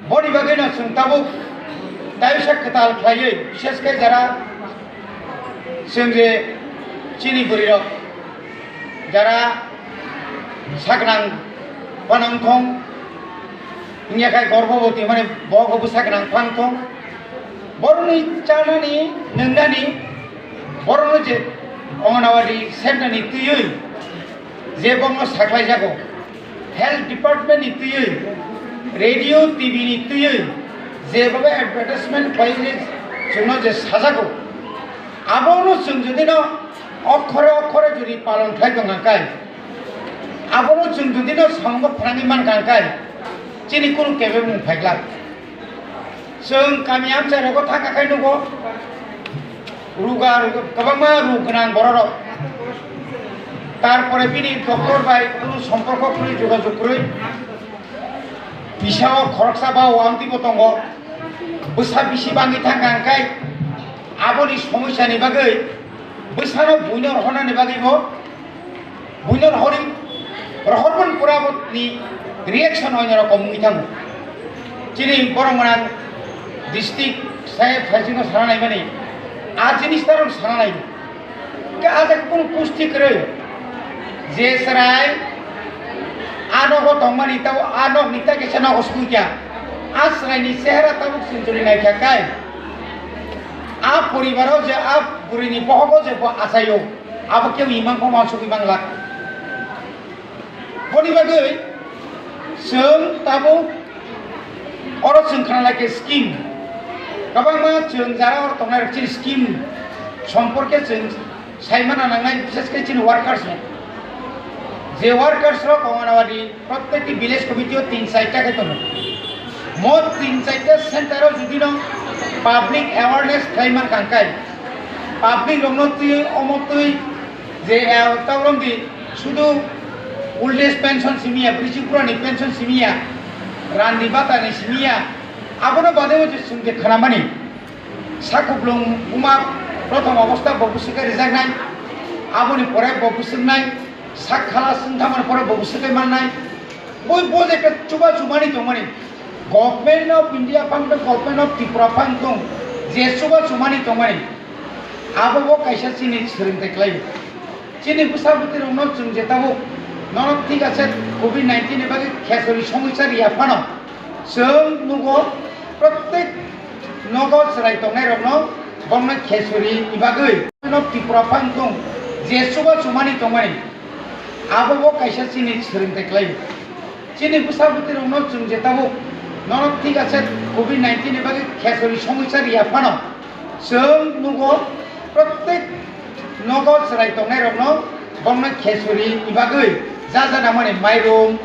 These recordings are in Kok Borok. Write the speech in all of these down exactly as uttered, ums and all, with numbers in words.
Boni bagwino chwng tabuk taiwisa kwtal khlaiwi, bishesh khe jara chwng je chini bwrwirok, jara saknang phano wngthong, wngya khe gorbhoboti mane bohok bwsa gwnang phano wngthong, borokni chanani nwngnani, borokno je Anganwadi centre ni twiwi je bokno sakhlaijago, health department ni twiwi, radio, T V ni twiwi, jebobo advertisement khlai je chwngno je sajago, abono chwng jodi no okhore okhore jodi palon khlai tong kha khe, abono chwng jodi no samung phrangwi man kha khe, chini kunu kebe mung phaiglak. Chwng kami amchai rogo thangkha khai nugo, ruga ruga kwbangma rug gwnang bororok. Tarpore bini doctor bai kunu somporko kwrwi, jogajog kwrwi. Bisao khoroksa ba o amtwi bo tongo. Bwsa bisi bangwi thangkha hwnkhe aboni somosyani bagwi bwsano buino rohornani bagwi bo buino rohori, rohormani pura boni reaction oinoro kom wngwi thango. Chini borok mwnang district sai phaisingno sana naimani, a jinis tarong sana nai. Ke a jaga kunu pusti kwrwi. Je chwrai a nogo tongmani tabo a nokni tai kaisa nogo sukya. A chwraini chehra tabuk sinchwlwi naikha kai. A poribaro je a bwrwini bohogo je bo achaio. Abo kebo imang kho uansugwi manglak. Boni bagwi chwng tabuk oro chwng khna lai khe scheme. Kwbangma chwng jara oro tongnai rok chini scheme somporke chwng sai mana nangnai, bishesh khe chini workers rok. Je workers rok Anganwadi Prottekti village committee o tin charta khe tongo. Mo tin charta center o jodi no public awareness khlai man kha khe, public rok no twi omo twi je, eh, tabuk di sudu old age pension simiya, bwrwi chukura ni pension simiya, randi bata ni simiya, abono bade o je chwng je khna mani. Sakhuklung buma prothom obostha bo bwswk khe rijaknai, aboni pore bo bwswknai, sak khala swngthamani pore bo bwswk khe mannai. Bo, bo je khe chuba chumani tongmani, Government of India phang tong, Government of Tripura phang tong, je chuba chumani tongmani, abo bo kaisa chini swrwngthai khlai. Chini bwsa bwtwi rokno chwng je tabuk nono thik ase covid nineteen ni bagwi khesori somosya riya phano chwng nugo, prottek nogo chwrai tongnai rokno bongno khesori ni bagwi no Tripura phang tong je chuba chumani tongmani abo bo kaisa chini swrwngthai khlai. Chini bwsa bwtwi rokno chwng je tabuk nono thik ase covid nineteen ni bagwi khesori somosya riya phano chwng nugo, prottek nogo chwrai tongnai rokno bongno khesori ni bagwi ja ja nangmani mairum,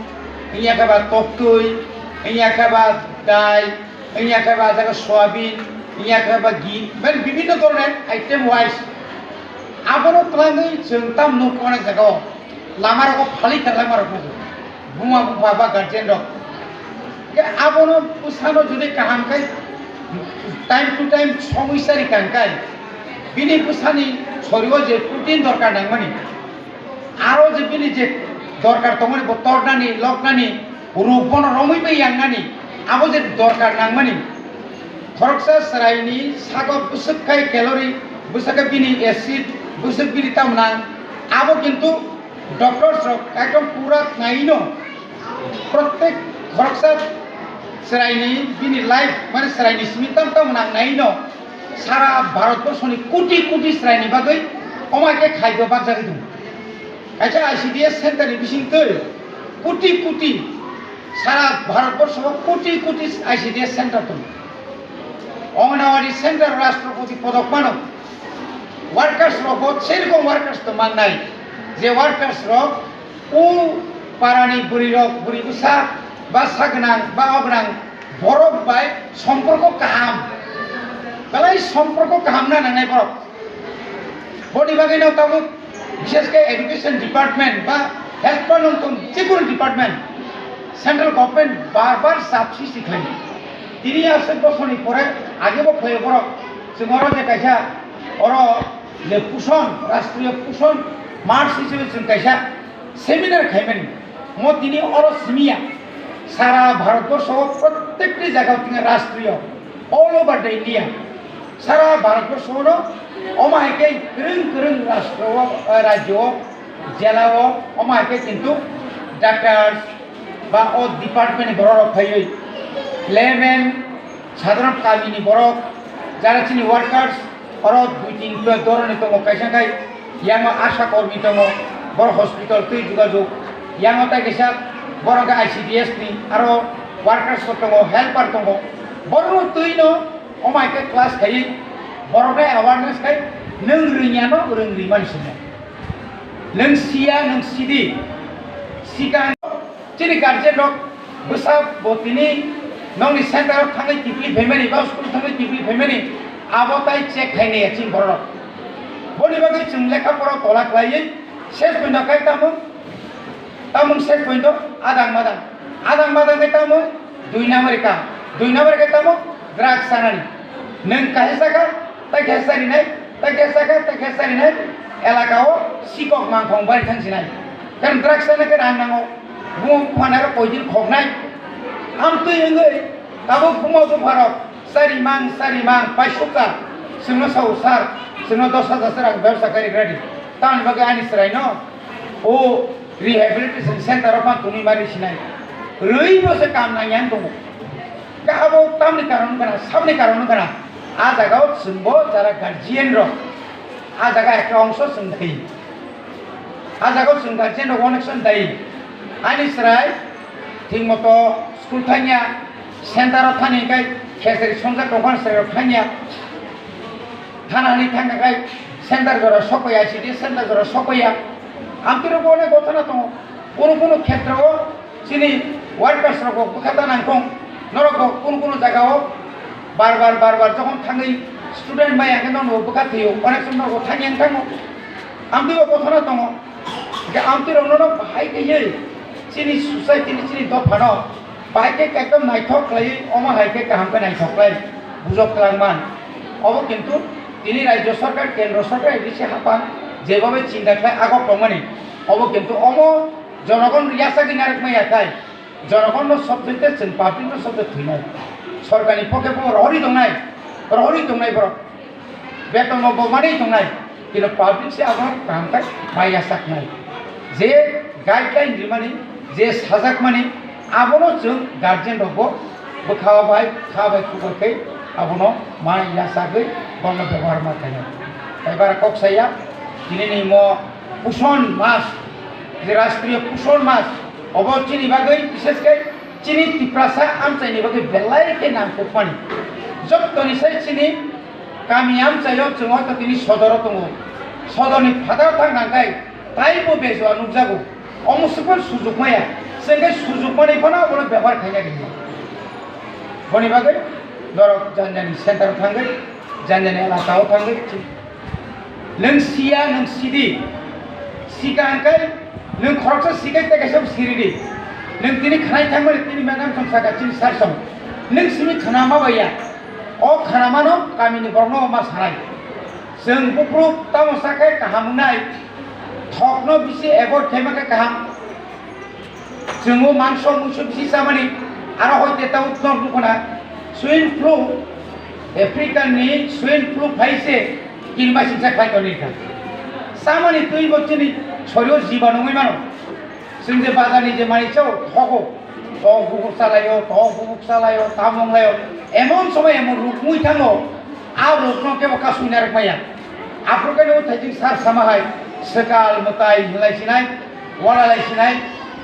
wngya khe ba toktwi, wngya khe ba dai, wngya khe ba jaga soyabin, wngya khe ba gi, ben bibinno dhoronor item wise. Abono twlangwi chwng tam nuk onek jaga o lama rogo phalik kha lama rok bugo. Buma bupha ba guardian rok. Ke abono bwsano jodi kaham khai time to time somoi sari kang khai bini bwsani sorio je protein dorkar nangmani, aro je bini je dorkar tongmani bo tornani, loknani, ruk bono romwi bai yangnani, abo je dorkar nangmani. Khoroksa chwraini sago bwswk khai calorie, bwswk khe bini acid, bwswk bini tamnang, abo kintu doctors rok ekdom pura khnaino, prottek khoroksa chwraini bini life, mane chwraini simi tam tam nang naino, sara Bharat borso ni koti koti chwraini bagwi omo hai khe khaibo bakjagwi tongo. Kaisa I C D S center ni bisingtwi koti koti, sara Bharat borso o koti koti I C D S center tongo. Anganwadi center rashtrapati podok mano. Workers rok bo serokom workers to mangnai, je workers rok o parani bwrwi rok, bwrwi bwsa, ba sa gwnang ba o gwnang borok bai somporko kaham, belai somporko kaham na nangnai borok. Boni bagwi no tabuk bishesh khe education department ba health department tong jekunu department, central government bar bar chap sristi khlai. Tini aswk bosorni pore age bo khlai borok, chwng oro je kaisa oro je Pushan, Rashtriya Pushan Maah hisabe chwng kaisa seminar khaimani. Mo tini oro simiya, Sara Bharatborsho o prottekti jaga o tini rashtriyo, all over the India, sara Bharatborsho no omo hai khe kwrwng kwrwng rashtra o, eh, rajyo o, jela o omo hai khe kintu doctors ba o department ni borok rok phaiwi layman, sadharon kami ni borok, jara chini workers, oro dui tin doroni tongo, kaisa khai yango asha kormi tongo, boro hospital twi jogajog, yango tai kaisa boro khe I C D S ni aro workers bo tongo, helper tongo, borok twi no omo hai khe class khai borok no awareness khai nwng rwngya no rwng rwmani simo, nwng siya nwng sidi sikang. Chini guardian rok bwsa bo tini nokni center o thangwi kiphilwi phaimani ba school thangwi kiphilwi phaimani, abo tai check khainaiya chini borok rok. Boni bagwi chwng lekha pora tola khlaiwi ses point o khai tamung, tamung ses point o adang madang, adang madang khai tamung dui number ka, dui number khai tamung drugs sanani. Nwng kaisa saka, tai khe sarinai, tai khe saka, tai khe sarinai, elaka o sikok mangkhong bai thang sinai. Kan drugs sana khe rang nango, buma buphanai rok koidin khoknai. Amtwi wngwi tabuk buma bupharok sarimang sarimang paisukha, chwngno sao sir, chwngno dos hajar sir ang bebsa kari ready. Tamoni bagwi ani chwraino o rehabilitation center o phan tongwi mari sinai. Rwi bo se kam nangya tongo. Khe abo tamni karon wngkha na, sabni karon wngkha na, a jaga o chwngbo jara guardian rok, a jaga ekta ongso chwng dai, a jaga o chwng guardian rok onek son dai. Ani chwrai thik moto school thangya, center o thani khe khesari songjak tongkha chwrai rok thangya. Thana hwnwi thangkha khai center jora sokpaiya, I C D S center jora sokpaiya. Amtwi rok bo onek gotha no tongo. Kunu kunu khetra o chini workers rok bo bwkha ta nangkong. Norok bo kunu kunu jaga o bar bar bar bar jokhon thangwi student maya hwnkhe norok bo bwkha thwio. Onek somoi norok bo thangya wng thango. Amtwi bo gotha no tongo. Hwnkhe amtwi rok no bahai khe ye chini society ni chini dopha no Bai khe ekdom naithok khlaiwi, omo hai khe kaham khe naithok khlai bujok twlang man. Obo kintu tini rajyo sarkar, kendro sarkar, A D C hapang jebhabe chinta khlai agok tongmani, obo kintu omo jonogon yachagwi narwkmaya khai, jonogonno sobjekte chwng publicno sobjek thwinai. Sorkarni pokhe bo rohorwi tongnai, rohorwi tongnai borok. Betonno bo manwi tongnai, kino public se abono kaham khe ma yachaknai. Je guideline rimani, je sajakmani, abono chwng guardian rokbo bwkha bai, kha bai, kubui khe abono ma yachagwi bono bebohar ma khainai. Tai bara kok saya, tinini mo Puson mas, je Rashtriya Puson mas, obo chini bagwi bishesh khe chini Tiprasa amchaini bagwi belai khe nangkukmani. Jottoni sai chini kami amchaio chwng hoito tini sodoro tongo. Sodorni phataro thang nangkhai taibo bejua nukjago. Omo swkang sujuk maya. Chwng khe sujukmani phano abono bebohar khaina rwnai. Boni bagwi norok jani jani center thangwi, jani jani elakao thangwi. Nwng siya, nwng sidi. Sikang khe nwng khoroksa sikai tei kaisa siridi. Nwng tini khnai thangmani tini madam song saka chini sir song. Nwng simi khna ma baiya. O khnamano kamini borokno ma sanai. Chwng buphuru tamo sakhai kaham wngnai. Thokno bisi avoid khaima khe kaham. Chwng o mangso muiso bisi chamani, aro hoi te tamo nok nukho na, swine flu, African ni swine flu phai se kinma singsa khlai toni kha. Chamani twi bo chini sorio jiba nungwi mano. Chwng je bazar ni je mani chao thogo, tok bubuk chalaio, tok bubuk chalaio, tamung laio, emon somoi emon ruk mui thango, a ruk no kebo kasui narwk maya. Aphuru khe nw thaijing sar sama hai, swkal mwtai hinlai sinai, wala lai sinai,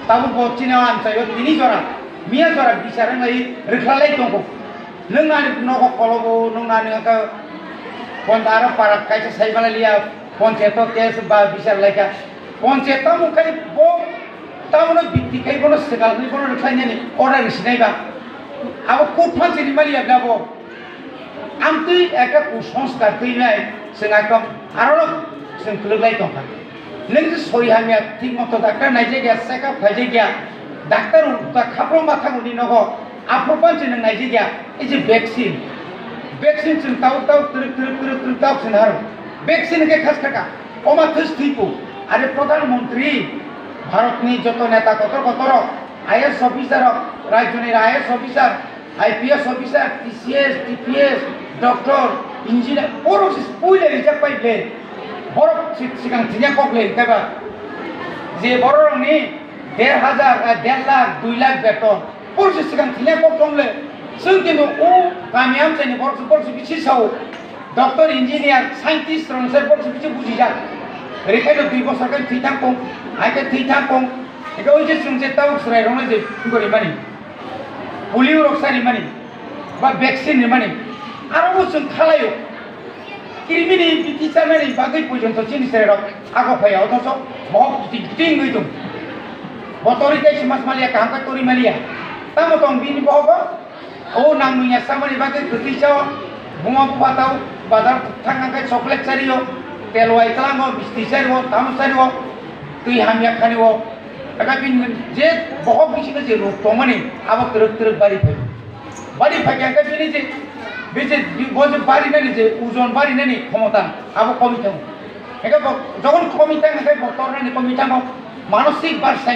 tabuk bo chini o amchaio tini jora, miya jora bichar wnglai rwkhlai lai tongkho. Nwng ani nogo kolobo, nwng ani aka ponda aro para kaisa sai bala liya, ponchayato case ba bichar laikha. Ponchayat tamo khai bo, tamono bikti khai bono swkal hwnwi bono rwkhlai nani order rwsinai ba. Abo kuk phan chini mali ya bo. Amtwi ekta kusanskar twi nai chwng ekdom aro chwng kwlwk lai tongkha. Nwng je sori hamya thik moto doctor naijak ya, check up khaijak ya, doctor ta khapro ma thangoni nogo aphuru pan chwng naijak ya, ei je vaccine, vaccine chwng tau tau twrwk twrwk twrwk twrwk tau chwng haro vaccine khe khas khaka oma thwis thwipo. Are Pradhan Mantri Bharatni joto neta kotor kotor rok I A S officer rok, rajyoni I A S officer, I P S officer, T C S, T P S, doctor, engineer, borok se puila rijak pai ble. Borok si-, sikang thwiya kok le kaiba. Je borok rokni der hajar, eh, der lakh, dui lakh beton. Borok se sikang thwiya kok tong le. Chwng kintu o kami amchaini borok se, borok se bisi sao. Doctor, engineer, scientist rok se borok se bisi bujijak. Rikhaino dui bosor khe thwi thang kong, hai khe thwi thang kong. Eke oi je chwng je tabuk chwrai rokno je gori mani. Polio rok sari mani. Ba vaccine rimani. Aro bo chwng khalaio. Kirimini biti chanani bagwi pojonto chini chwrai rok ago phaiya, othocho bohok kiting kiting wngwi tong. Bo tori tei smas maliya, kaham khe tori maliya. Tamo tong bini bohogo? O nangmungya samani bagwi kwtwi chao. Buma bubatao bazar thang thang khe chocolate chario. Telwai tlango, bisti chario, tamo chario. Twi hamya khanio. Aka bini je bohok bisingo je rok tongmani abo twrwk twrwk bari phai. Bari phai khe bini je, bini je, bo je bari nani je, ojon bari nani khomota abo komi thango. Eke bo, jokhon komi thang, eke bo tornani komi thango, manosik bar sai